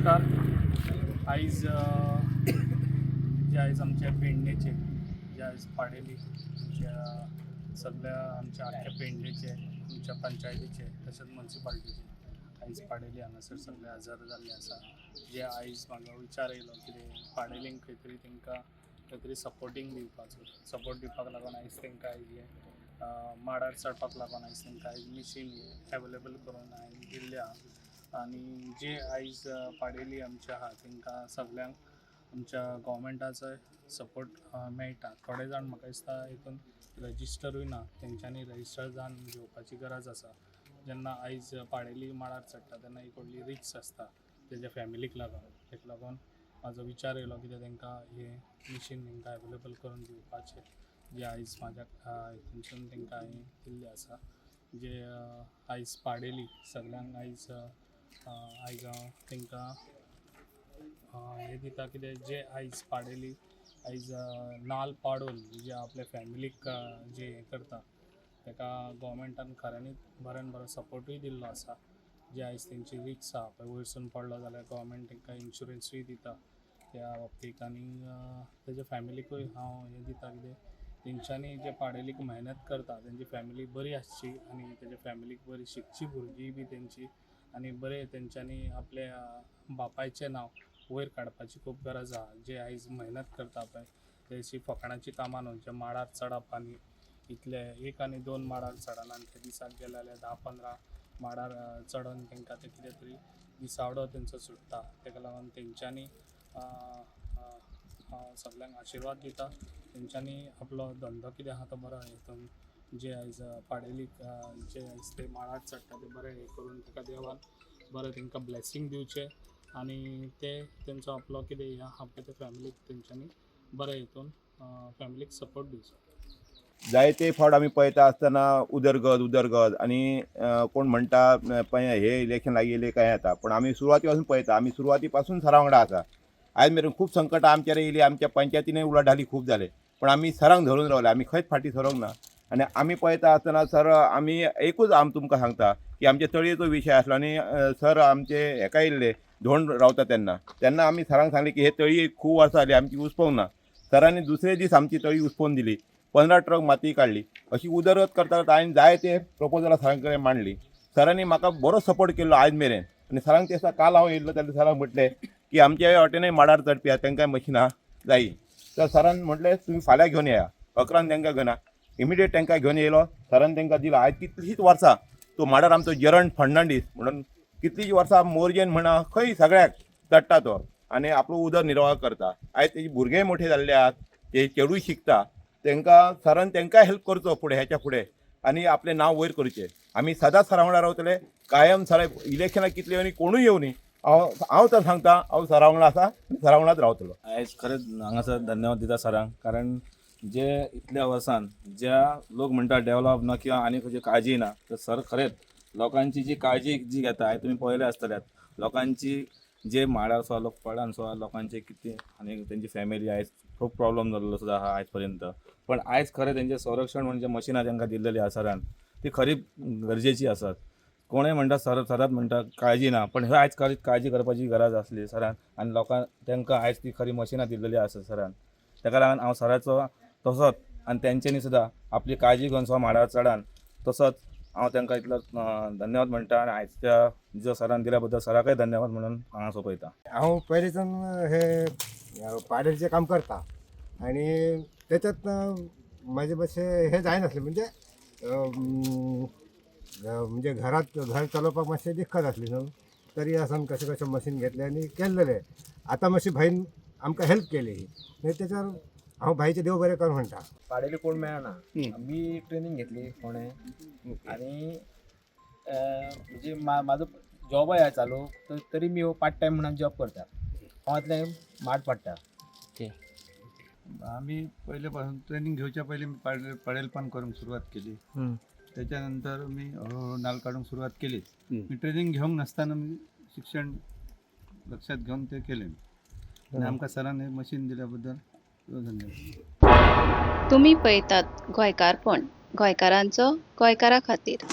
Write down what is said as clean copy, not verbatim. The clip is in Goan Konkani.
नमस्कार. आयज जे आयज आमच्या पेडणेचे जे आयज पाडेली आमच्या सगळ्या आमच्या आख्या पेडणेचे, आमच्या पंचायतीचे तशेंच मुन्सिपाल्टीचे आयज पाडेली हांगासर सगळे हजर जाल्ले आसा. जे आयज म्हाका विचार येयलो कितें पाडेलींक खंय तरी तांकां खंय तरी सपोर्टींग दिवपाचो, सपोर्ट दिवपाक लागून आयज तांकां आयज हें माडार चडपाक लागून आयज तांकां आयज मिशीन एवेलेबल करून हांवें दिल्लें आहा. आनी जे आयज पाडेली आमचे आहा तांकां सगल्यांक आमच्या गोवोरमेंटाचो सपोर्ट मेळटा. थोडे जाण म्हाका दिसता हितून रजिस्टरूय ना, तेंच्यांनी रजिस्टर जावन घेवपाची गरज आसा. जेन्ना आयज पाडेली माडार चडटा तेन्ना एक व्हडली रिस्क आसता तेज्या फॅमिलीक लागून. तेका लागून म्हाजो विचार येयलो कितें तांकां हें मिशीन तांकां एवेलेबल करून दिवपाचें, जें आयज म्हाज्या हितूनसून तांकां हांवें दिल्लें आसा. जे आयज पाडेली सगल्यांक आयज आयज हांव तांकां हें दिता कितें जे आयज पाडेली आयज नाल पाडून जे आपल्या फॅमिलीक जे हें करता ताका गोवोरमेंटान खऱ्यांनीच बऱ्यान बरो सपोर्टूय दिल्लो आसा. जे आयज तेंची रिस्क आहा पळय वयरसून पडलो जाल्यार गोवोरमेंट तांकां इन्शुरंसूय दिता त्या बाबतीक. आनी तेज्या फॅमिलीकूय हांव हें दिता कितें तेंच्यांनी जे पाडेलीक मेहनत करता तेंची फॅमिली बरी आसची आनी तेज्या फॅमिलीक बरी शिकची भुरगीं बी तेंची आनी बरें तेंच्यांनी आपल्या बापायचें नांव वयर काडपाची खूब गरज आहा. जे आयज मेहनत करता पळय तेशी फकाणाची कामां न्हू, जे माडार चडप आनी इतले एक आनी दोन माडार चडना आनी ते दिसाक गेले जाल्यार 10-15 माडार चडोन तांकां ते कितें तरी दिसावडो तेंचो सुट्टा. तेका लागून तेंच्यांनी हांव सगल्यांक आशिर्वाद दिता, तेंच्यांनी आपलो धंदो कितें आहा तो बरो हितून जे आयज पाडेलीक जे आयज ते माडार चडटा ते बरे हें करून ताका देवान बरें तांकां ब्लेसींग दिवचें आनी ते तेंचो आपलो कितें हें आहा पळय ते फॅमिलीक तेंच्यांनी बरें हितून फॅमिलीक सपोर्ट दिवचो. जायते फावट आमी पळयता आसतना उदरगत उदरगत आनी कोण म्हणटा पळय हे इलेक्शन लागीं येयलें काय येता, पूण आमी सुरवाती पासून पळयता, आमी सुरवाती पासून सरा वांगडा आसा. आयज मेरेन खूब संकटां आमचेर येयली, आमच्या पंचायतीनय उलट घाली खूब जाले, पूण आमी सरांक धरून रावले, आमी खंयच फाटीं सरोंक ना. आनी आमी पळयता आसतना सर आमी एकूच आम तुमकां सांगता की आमच्या तळयेचो विशय आसलो आनी सर आमचे हेका येयल्ले धोंड रावता तेन्ना, तेन्ना आमी सरांक सांगलें की हे तळी खूब वर्सां जाली आमची उसपोवंक ना. सरांनी दुसरे दीस आमची तळी उसपोवन दिली, 15 ट्रक माती काडली. अशी उदरगत करता करता हांवें जायते प्रपोजलां सरां कडेन मांडली. सरांनी म्हाका बरो सपोर्ट केल्लो आयज मेरेन. आनी सरांक ते दिसा काल हांव येयल्लो तेन्ना सरांक म्हटलें की आमच्या वाटेनय माडार चडपी आसा तांकां मशिनां जायी. तर सरान म्हटलें तुमी फाल्यां घेवन येया, 11 तांकां घेवन इमिडिएट तांकां घेवन येयलो, सरान तांकां दिलो. आयज कितलींशींच वर्सां तो माडार आमचो जरण फर्नांडीस म्हणून कितलींशीं वर्सां मोरजेन म्हणा खंय सगळ्याक चडटा तो आनी आपलो उदर निर्वाह करता. आयज तेजे भुरगेय मोठे जाल्ले आहात, ते चेडूय शिकता, तांकां सरान तांकां हेल्प करचो फुडें ह्याच्या फुडें आनी आपलें नांव वयर करचें. आमी सदांच सरा वांगडा रावतले कायम. सरा इलेक्शनाक कितले येवनी कोणूय येवनी, हांव हांव तर सांगता हांव सरा वांगडा आसा, सरा वांगडाच रावतलो. आयज खरेंच हांगासर धन्यवाद दिता सरांक, कारण जे इतल्या वर्सान ज्या लोक म्हणटा डेव्हलप ना किंवा आनी खंयची काळजी ना, तर सर खरेंच लोकांची जी काळजी जी घेता आयज तुमी पळयले आसतल्यात लोकांची जे माडार सुद्दां लोक पडान सुद्दां लोकांचे कितें आनी तेंची फॅमिली आयज खूब प्रॉब्लम जाल्लो सुद्दां आहा आयज पर्यंत. पण आयज खरें तेंचें संरक्षण म्हणजे मशिनां तांकां दिल्लेली आसा सरान ती खरी गरजेची आसात. कोणूय म्हणटा सर सरात म्हणटा काळजी ना, पण हे आयज खरी काळजी करपाची गरज आसली सरान आनी लोकांक तांकां आयज ती खरी मशिनां दिल्लेली आसा सरान. ताका लागून हांव सराचो तसोच आनी तेंच्यांनी सुद्दां आपली काळजी घेवन सुद्दां माडार चडान तसोच हांव तांकां इतलो धन्यवाद म्हणटा आनी आयज त्या जो सरान दिल्या बद्दल सराकय धन्यवाद म्हणून हांगा सोंपयता. हांव पयलींच्यान हे पाडेलीचें काम करता आनी त्याच्यात म्हाजें मातशें हें जायनासलें, म्हणजे म्हणजे घरात घर चलोवपाक मातशें दिक्कत आसली न्हू, तरी आसून कशें कशें मशीन घेतलें आनी केल्लेलें. आतां मातशी भाईन आमकां हेल्प केली, मागीर तेच्यार हांव भाईचें देव बरें कर म्हणटा. पाडेली कोण मेळना, मी ट्रेनिंग घेतली फोंडें आनी म्हणजे म्हाजो जॉबय आहा चालू, तरी मी हो पार्ट टायम म्हणून जॉब करता, गांवांतल्यान माड पडटा. आम्ही पहिल्यापासून ट्रेनिंग घेवच्या पयलीं मी पाडेलपण करूंक सुरवात केली. त्याच्यानंतर मी हळूहळू नाल काडूंक सुरवात केली. मी ट्रेनिंग घेवंक नासतना मी शिक्षण लक्षात घेवन ते केले आणि आमकां सरान हे मशीन दिल्याबद्दल धन्यवाद. तुमी पळयतात गोंयकारपण, गोंयकारांचो गोंयकारा खातीर.